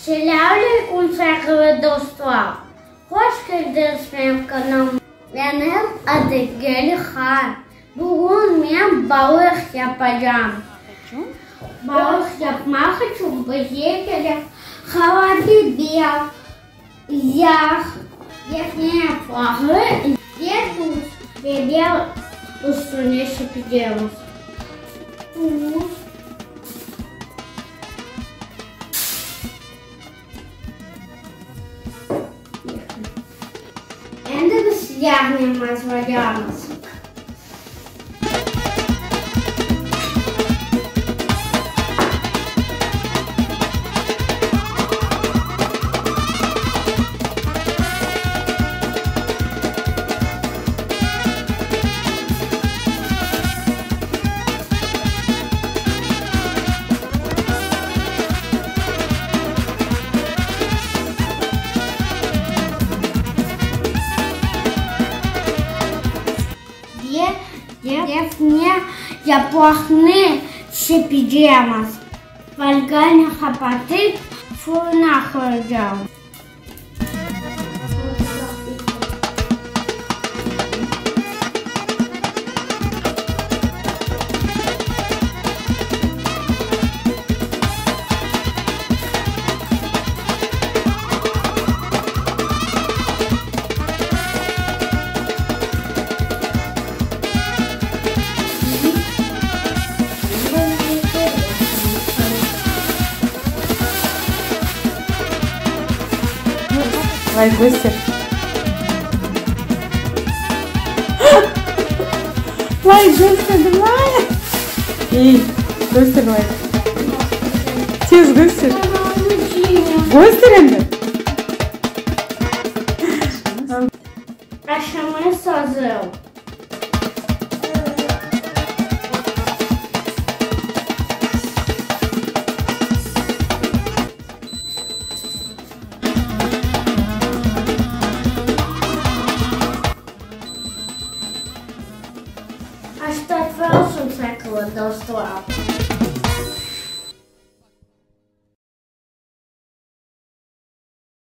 Selâ aleyküm sayğılı dostlar! Hoş keldiñiz menim kanalıma. Menim adım Gelihan. Bugün men balıq yapacam. Balıq yapmaq içün bizge kerek qara biber, yağ, defne yaprağı ve tuz. Biber üstüne sepeceğiz. Tuz. Endi biz yağnen başlayamız. Ve defne yapraqnı sepecemiz. Folganı qapatıp, fırına qoyacağız. Layk köster. Layk kösterdim layk. Ey, köster layk. Tez köster. Köster endi. Aşımız azır. Aş tatlı olsun, sayğılı dostlar!